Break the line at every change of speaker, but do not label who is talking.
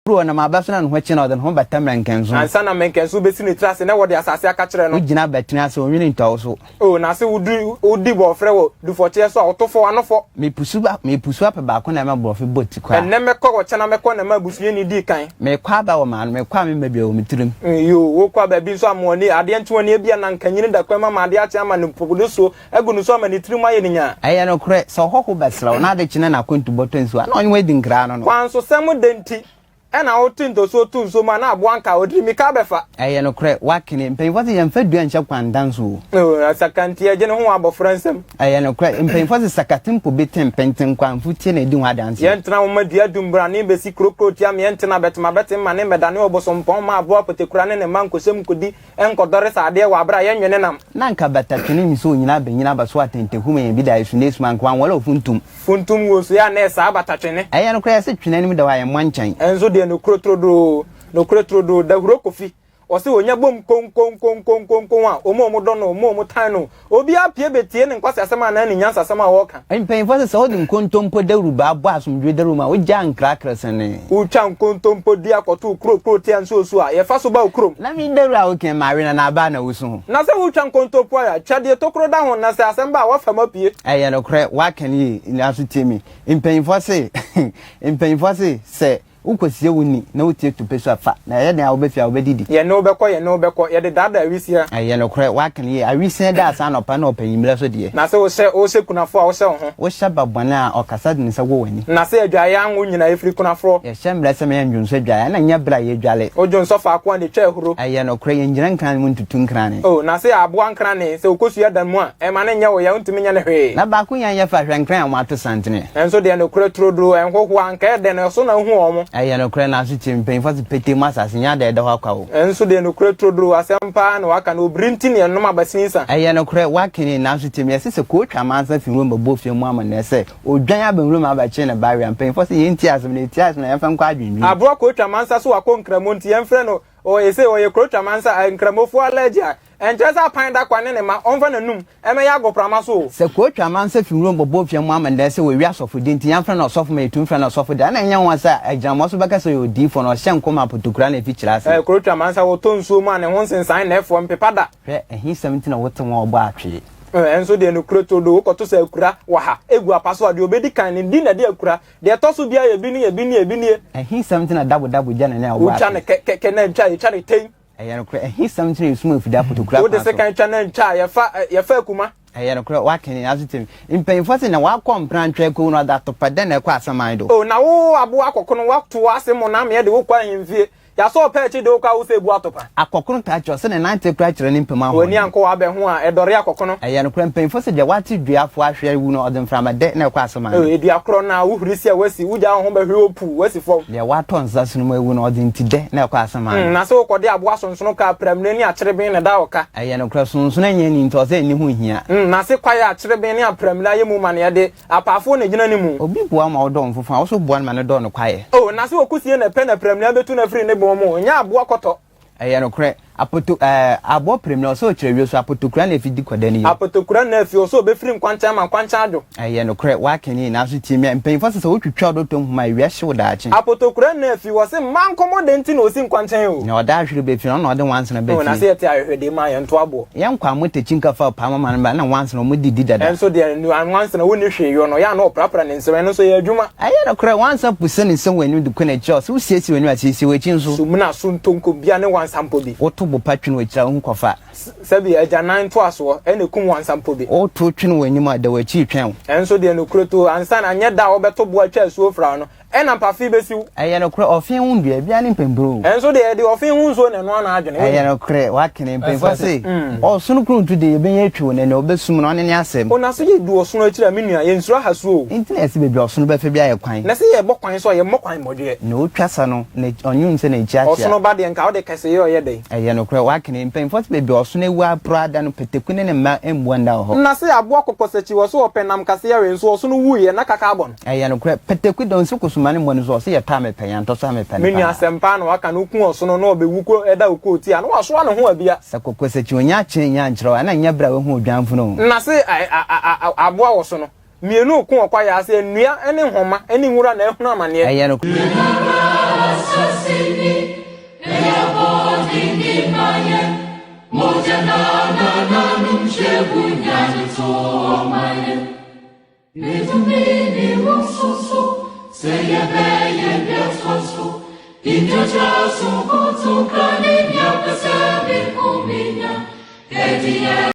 Kuro ɔnam aba so na ne ho kye na ɔde ne ho bata mmɛnkɛnso.
Ansa na mmɛnkɛnso bɛsi ne tiri ase na wɔde asase aka kyerɛ no.
Wogyina abɛtene ase, onwini ntɔ wo so.
O, na se woduru, wodi bɔɔfrɛ wɔ dufɔkyeɛ so a, woto fɔ ano fɔ.
Mepusu ba, mepusu apɛ baako na ɛma borɔfe bɔ tikwa.
Ɛnnɛ mɛkɔ, ɔkyena mɛkɔ na ɛma abusuani dii kan.
Mekɔ aba wɔ m'ano, mekɔ a memma bio wɔ me tirim.
Yoo, wokɔ a baabi nso a moani, adeɛ nkye w'ani ebia na nkanyini da kwan mu ama adeɛ akye ama no mpopodosuo agu ne so ama ne tirim ayɛ no nyaa.
Ɛyɛ nokorɛ, sɛ ɔhɔho bɛsrɛ wo, na ade kye na n'akwantu bɔtɔ nsuo a, na ɔne wo adi nkra ano no.
Kwansosɛm dɛn nti na wote ntosuo to nsuo mu a na aboa nka a ɔde mmirika abɛfa?
Ɛyɛ nokorɛ, woakene. Mpanyimfoɔ se yɛmfa dua nhyɛ kwan da nso o.
Oh, na sakanti agye ne ho wɔ abɔfra nsam.
Ɛyɛ nokorɛ, mpanyimfoɔ se sakatempo bi te mpenten kwan, mfutie na ɛdi ho adanseɛ.
Yɛntena wo mma dua dumbrane bɛsi kuro kuro tia me yɛntena bɛtemabɛtem ma ne mmɛdane ɔbosompɔn mma aboa potekura ne ne mma nkɔhyɛ mu nkɔdi nkɔdɔre sɛ adeɛ wɔ aberɛ a yɛnwe ne nam.
Na anka batatwene nyi sɛ onyina abɛnyina aba so atɛntɛhu ma yɛn bi da esu na esum anka wanwɔre ofuntum.
Funtum wɔ nsuo a na ɛsaa batatwene.
Ɛyɛ nokorɛ yɛse twene anim da hɔ a yɛmmɔ nkyɛn.
Ɛnso deɛ nokorɛ turodoo, nokorɛ turodoo, dahuro kofi. Ɔse onya bom konkonkonkonkonkon a, wɔn a wɔdɔ no, wɔn a wɔtan no, obiara pue betie ne nkwaseasɛm anaa ne nyansasɛm a ɔreka.
Mpanyimfoɔ se sɛ wode nkontompo dawurubaa bɔ asomdwoe dawuru mu a, wogyaa nkrakra sene.
Wotwa nkontompo dua kɔto kuro kuro tia nsuo so a, yɛfa so ba wo kurom.
Na me dawuru a woka yi, mawe na n'aba na wusu ho.
Na sɛ wotwa nkontompo a, twa deɛ tokuro da ho, na sɛ asɛm ba a, woafa mu apue.
Ɛyɛ nokorɛ, woaka no yie, nanso tie me. Mpanyimfoɔ se, mpanyimfoɔ se, sɛ Wokɔsie wo ni na wotie tope so a, fa, na ɛyɛ dɛn a wobɛfie a wobɛdidi?
Yɛne wo bɛkɔ, yɛne wo bɛkɔ, yɛde daadaa awisia.
Ɛyɛ nokorɛ, woaka no yie. Awisia da asa anɔpa na ɔpɛ anwummerɛ so deɛ.
Na sɛ wohyɛ, wohyɛ kunafoɔ a, wohyɛ wo ho.
Wohyɛ ba bɔne a, ɔkasa de ne nsa wɔ w'ani.
Na sɛ adwaeɛ anwo nyinaa ɛfiri kunafoɔ.
Yɛhyɛ mmara sɛ ma yɛndwonsɔ adwaeɛ, ɛna nyɛ berɛ a yɛdwale.
Wodwonsɔ faako a na ɛtwa ahuro.
Ɛyɛ nokorɛ, yɛngyina nkrane mu ntutu nkrane.
O, na sɛ aboa nkrane, sɛ ɔkɔsua dan mu a, ɛmma no nyɛ wo ya, wontumi nyɛ no hwee.
Na baako nya nyɛ fa, hwɛ nkran a wɔato santene.
Nanso deɛ nokorɛ turodoo, ɛnhohoa, anka ɛyɛ dɛn na ɛso na wohu wɔn?
Ɛyɛ nokorɛ, nanso tie me, mpanyimfoɔ se petee mu asase nyɛ ade a ɛda hɔ akwa o.
Nanso deɛ nokorɛ turodoo, asɛm pa ara na wɔaka no, obiri nti na yɛnom abasini nsa.
Ɛyɛ nokorɛ, woaka nie, nanso tie me, yɛse sɛ kootwa amansa fi nwuram bɛbɔ ofie mu amanneɛ sɛ, odwan aba nwuram abɛkyere ne ba awe a, mpanyimfoɔ se yɛntie asɛm no, yɛtie asɛm no a, yɛmfa nkɔ adwendwen.
Aboa kootwa amansa so wakɔ nkramo nti yɛmfrɛ no, ɔyɛ sei, ɔyɛ kootwa amansa, nkramofoɔ allergy a, Ɛnkyerɛ sɛ apan da kwa ne ne mma, ɔmfa n'anum mmɛyɛ agoprama so o.
Sɛ kootwa amansa fi nwuram bɔbɔ ofie mu amanneɛ sɛ wɔawi asɔfodi nti yɛmfrɛ no ɔsɔfo ma yɛtumi frɛ no ɔsɔfo de a, na ɛnyɛ nwonwa sɛ agyinamoa so bɛka sɛ ɔyɛ odiyifoɔ na ɔhyɛ nkɔm ma apotokura na efi kyerɛ ase.
Ɛ, kootwa amansa wɔtɔ nsuo mu a ne ho nsensan na ɛfoɔ mpepa da.
Hwɛ, ahisɛm nti na wote wɔn a wɔbɔ atwee.
Ɛ, ɛnso deɛ nokorɛ turodoo, wokɔto sɛ akura wɔ ha, egu apa so a, deɛ ɔbɛdi kan no, di na di akura, deɛ ɛtɔ so biara yɛ bi nie, bi nie, bi nie.
Ahisɛm nti na dabodabo gya n'ani a wɔbɔ
Wotwa no
atwee.
kɛ, kɛ, kɛ na ntwa, yɛtwa no tɛn.
Ɛyɛ nokorɛ, ahisɛm nti na yɛsum afidie apotokura
Wode
kwan so.
sekan twa nantwi a, yɛfa, yɛfa akuma.
Ɛyɛ nokorɛ, woaka ni, nanso tie me. Mpanyimfoɔ se, na wakɔ mprantwe akuo no, ɔde atopɛ dɛn na ɛkɔ asaman do?
O, na wo aboa akɔkono, woato w'ase mmonnaa de wo kɔ ahemfie. Yɛasɔ ɔpɛ akyi de wo kɔ a wo sɛ ebu atopa.
Akɔkono taa kyerɛ, ɔse ne nante koraa kyerɛ ne mpam
W'ani
ahoɔden.
ankɔ w'abɛ ho a, ɛdɔre akɔkono.
Ɛyɛ nokorɛ, mpanyimfoɔ se, deɛ wate duafoɔ ahwe awu no, ɔde mframa dɛ na ɛkɔ asaman
O,
do.
dua korɔ no a, wohuri si a woasi, wogyaa wo ho bɛhwe hɔ puu, woasi fam.
Deɛ watɔ nsa sono mu awu no, ɔde nti dɛ na ɛkɔ asaman do.
Na sɛ wokɔde aboa sonsono ka a, pramire ne akyerebene na ɛda wo ka.
Ɛyɛ nokorɛ, sonsono nyɛ ani nti ɔsɛ nni ho hia.
Na se kwaeɛ a akyerebene ne apramire ayɛ mu ma no, yɛde apaafoɔ na ɛgyina ne mu.
Obi boa wo ma wodɔ wo mfofo a, wo nso boa no ma no dɔ no kwaeɛ.
O, na se okusie na ɛpɛ na pramire abɛtu no afiri ne bɔn mu, nyɛ aboa kɔtɔ.
Ɛyɛ nokorɛ, apoto, ɛɛ, aboɔ prem na ɔsɛ ɔkyerɛ wie so, apotokura na efi di kɔda no yam.
Apotokura na efi, ɔsɛ ɔbɛfiri nkwankyɛn ama nkwankyɛn adwo.
Ɛyɛ nokorɛ, woaka nie, nanso tie me, mpanyinfoɔ se sɛ wotwitwa ɔdɔtɔ nhoma a, ewia hye wo daakye.
Apotokura na efi, wɔse mma nkɔmmɔ dɛn nti na ɔsi nkwankyɛn o.
Nea ɔda ahwere bɛfi no, ɔno na ɔde nwansena ba
Oh, na
fie.
sɛ yɛte ahwehwɛdeɛ mu a, yɛnto aboɔ.
Yɛn nkwa mo takyi nka fa ɔpaa mama no ba, na nwansena wɔn didi dada.
Ɛnso deɛ, nwansena wonni hwee yɔ no, ɔyɛ a na ɔprapra ne nsam, ɛno nso ɛyɛ adwuma.
Ɛyɛ nokorɛ, wansa po sɛ ne nsam wɔ anim de kɔ n'akyi a, ɔsɛ wosiesie w'anim a, siesie w'akyi nso.
Sumina so ntonko bia ne wansa mpo bi.
Woto bo pa twene w'akyiri a, wohu kɔfa.
Sɛbi agyanan ntoasoɔ na ɛkum wansa mpo bi.
Woto twene w'anim a, da w'akyi retwɛn wo.
Ɛnso deɛ nokorɛ to, ansa na anyɛ da a wobɛto bo atwa asuo fra wo no, ɛna mpafe bɛsi wo.
Ɛyɛ nokorɛ, ɔfe ho nnua biara ne mpɛmpɛn o.
Ɛnso deɛ yɛde ɔfe ho nsuo na ɛnoa n'adwene, wonim.
Ɛyɛ nokorɛ, woakene, mpanyinfoɔ se, ɔsono krontu deɛ yɛbɛnya atwi wo na nea ɔbɛsum no, ɔne ne asɛm.
O na so yɛdu ɔsono akyiri a, me nua, yɛnsuro ahasuo o.
Enti na yɛse baabi a ɔsono bɛfa biara yɛ kwan.
Na sɛ yɛbɔ kwan nso a, yɛmmɔ kwan mmɔdweɛ.
Nea ɔtwa sa no, na ɔnwene sɛ n'akyi akyea.
Ɔsono ba deɛ, nka wode kɛseyɛ ɔyɛ dɛn?
Ɛyɛ nokorɛ, woakene, mpanyinfoɔ se baabi a ɔsono awu aporo ada no, pataku ne ne mma mmua nna wɔ hɔ.
Na se aboa kɔkɔsakyi wɔ so ɔpɛ nam kaseɛ we nso ɔsono wuiɛ na kaka abɔ no.
Ɛyɛ nokorɛ, pataku da ɔnsi kosoma ne mmɔ no so, ɔse yɛtɔ a mepɛ, yɛantɔ so a mepɛ no
Me nua
paa.
asɛm paa na waka no, woku ɔsono na ɔbɛwu kɔ ɛda wo kootia a na wasoa ne ho abia.
Sɛ kɔkɔsakyi ɔnya akyene nnya ankyerɛ wo a, ɛna nyɛ berɛ a wahu odwanfunu o.
Na se aboa wɔ so no, mmienu reko wɔ kwaeɛ ase, nnua ne nhoma ne nwura na ahunu amaneɛ.
Ɛyɛ nokorɛ.